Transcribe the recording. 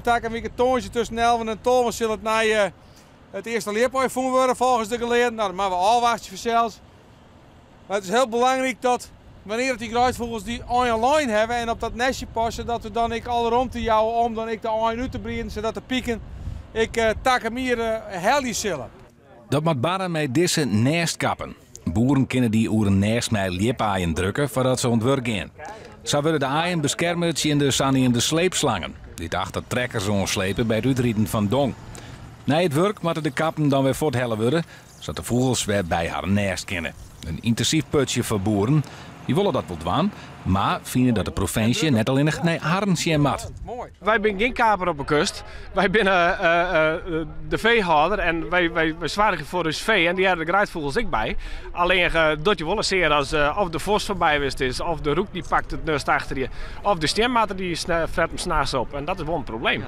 Takom wike tongersdei tusken elven en tolven sil it nije it earste ljipaai fûn wurde folgens de gelearden. No, dat moatte we ôfwachtsje fansels. Mar it is hiel belangryk dat wannear't dy greidfûgels dy aaien lein hawwe en op dat nestje passe, dat we dan ek alle romte jouwe om dan ek de aaien út te brieden, sadat de piken ek takom jier helje sille. Dat moat barre mei dizze nêstkappen. Boeren kinne dy oer in nêst mei ljipaaien drukke foardat se oan it wurk gean. Sa wurde de aaien beskerme tsjin de saneamde sleepslangen, dy't achter trekkers oanslepe by it útriden fan dong. Nei it wurk moatte de kappen dan wer fuorthelle wurde, sa't de fûgels wer by harren nêst kinne. In yntinsyf putsje foar boeren. Dy wolle dat wol dwaan, mar fine dat de provinsje net allinnich nei harren sjen moat. Wy binne gjin kaper op 'e kust. Wy binne de feehâlder en wy soargje foar ús fee en dy hearre de greidfûgels ek by. Allinnich docht je wol sear as of de vos foarby west is, of de roek dy pakt it nêst achter je, of de stienmarter dy fret 'm nachts op. En dat is wol in probleem.